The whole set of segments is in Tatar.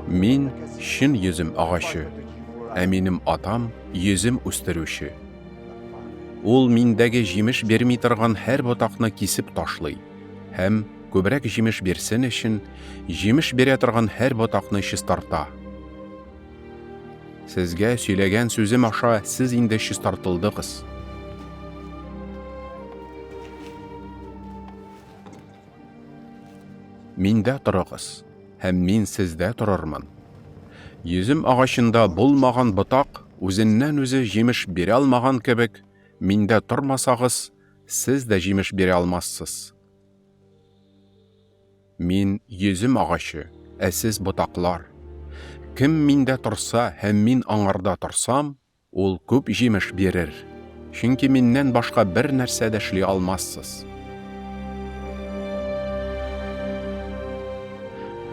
Мин чын йөзем агачы, ә минем атам йөзем үстерүче. Ул миндәге җимеш бирми торган һәр ботакны кисеп ташлый һәм, күбрәк җимеш бирсен өчен, җимеш бирә торган һәр ботакны чистарта. Сезгә сөйләгән сүзем аша сез инде чистартылдыгыз. Миндә торыгыз, һәм мин сездә торырмын. Йөзем агачында булмаган ботак үзеннән-үзе җимеш бирә алмаган кебек, миндә тормасагыз, сез дә җимеш бирә алмассыз. Мин йөзем агачы, ә сез ботаклар. Кем миндә торса һәм мин аңарда торсам, ул күп җимеш бирер, чөнки миннән башка бер нәрсә дә эшли алмассыз.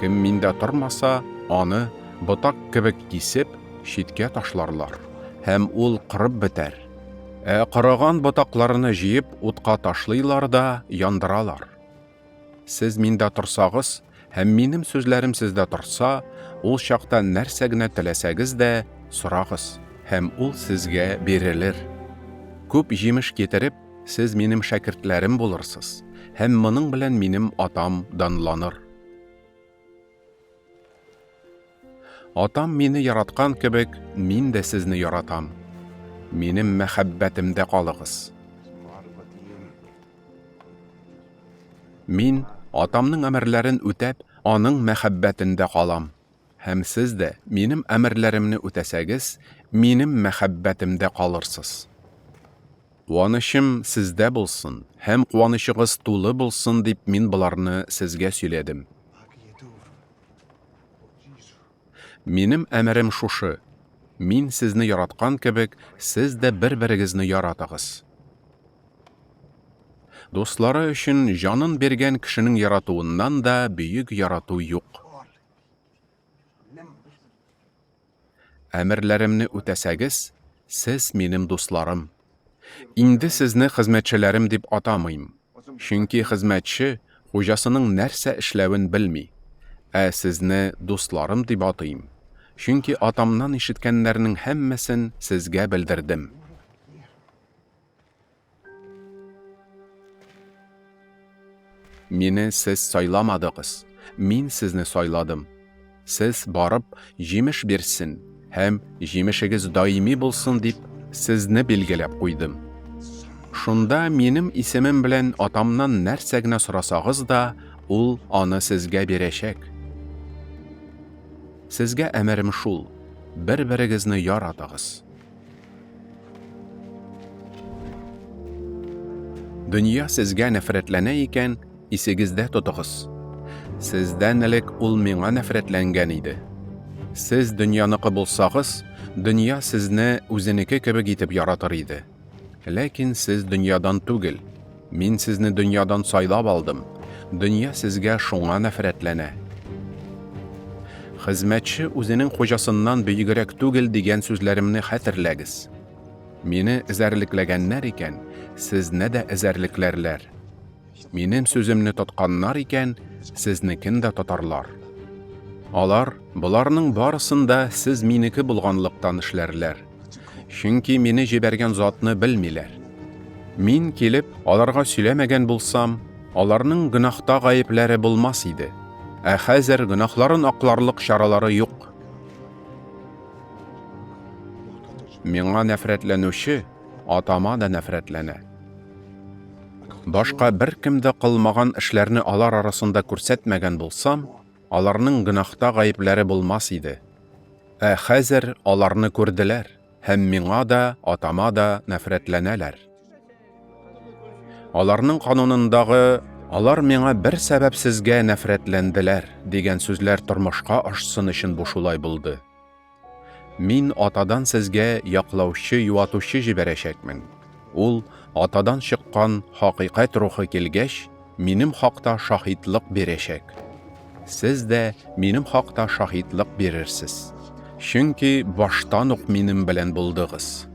Кем миндә тормаса, аны, ботак кебек кисеп, читкә ташларлар, һәм ул корып бетәр. Ә корыган ботакларны җыеп, утка ташлыйлар да яндыралар. Сез миндә торсагыз һәм минем сүзләрем сездә торса, ул чакта нәрсә генә теләсәгез дә, сорагыз, һәм ул сезгә бирелер. Күп җимеш китереп, сез минем шәкертләрем булырсыз, һәм моның белән минем Атам данланыр. Атам мине яраткан кебек, мин дә сезне яратам. Минем мәхәббәтемдә калыгыз. Мин, Атамның әмерләрен үтәп, аның мәхәббәтендә калам. Һәм сез дә, минем әмерләремне үтәсәгез, минем мәхәббәтемдә калырсыз. Куанычым сездә булсын, һәм куанычыгыз тулы булсын дип мин боларны сезгә сөйләдем. Минем әмерем шушы, мин сезне яраткан кебек, сез дә бер-берегезне яратыгыз. Дуслары өчен җанын биргән кешенең яратуыннан да бөек ярату юк. Әмерләремне үтәсәгез, сез минем дусларым. Инде сезне хезмәтчеләрем дип атамыйм, чөнки хезмәтче хуҗасының нәрсә эшләвен белми. Ә сезне дусларым дип атыйм, чөнки Атамнан ишеткәннәрнең һәммәсен сезгә белдердем. Мине сез сайламадыгыз, мин сезне сайладым. Сез барып, җимеш бирсен һәм җимешегез даими булсын дип, сезне билгеләп куйдым. Шунда минем исемем белән Атамнан нәрсә генә сорасагыз да, ул аны сезгә бирәчәк. Сезгә әмерем шул: бер-берегезне яратыгыз. Дөнья сезгә нәфрәтләнә икән, исегездә тотыгыз. Сездән элек ул миңа нәфрәтләнгән иде. Сез дөньяныкы булсагыз, дөнья сезне үзенеке кебек итеп яратыр иде. Ләкин сез дөньядан түгел. Мин сезне дөньядан сайлап алдым. Дөнья сезгә шуңа нәфрәтләнә. Хезмәтче үзенең хуҗасыннан бөегрәк түгел дигән сүзләремне хәтерләгез. Мине эзәрлекләгәннәр икән, сезне дә эзәрлекләрләр. Минем сүземне тотканнар икән, сезнекен дә тотарлар. Алар боларның барысын да сез минеке булганлыктан эшләрләр. Чөнки мине җибәргән затны белмиләр. Мин килеп, аларга сөйләмәгән булсам, аларның гөнаһта гаепләре булмас иде. Ә хәзер гөнаһларын акларлык чаралары юк. Миңа нәфрәтләнүче атама да нәфрәтләнә. Башка беркем дә кылмаган эшләрне алар арасында күрсәтмәгән булсам, аларның гөнаһта гаепләре булмас иде. Ә хәзер аларны күрделәр һәм миңа да, атама да нәфрәтләнәләр. Аларның канунындагы алар миңа бер сәбәпсезгә нәфрәтләнделәр дигән сүзләр тормышка ашсын өчен бу шулай булды. Мин Атадан сезгә яклаучы, юатучы җибәрәчәкмен. Ул, Атадан чыккан хакыйкать рухы килгәч, минем хакта шаһитлык бирәчәк. Сез дә минем хакта шаһитлык бирерсез, чөнки баштан ук минем белән булдыгыз.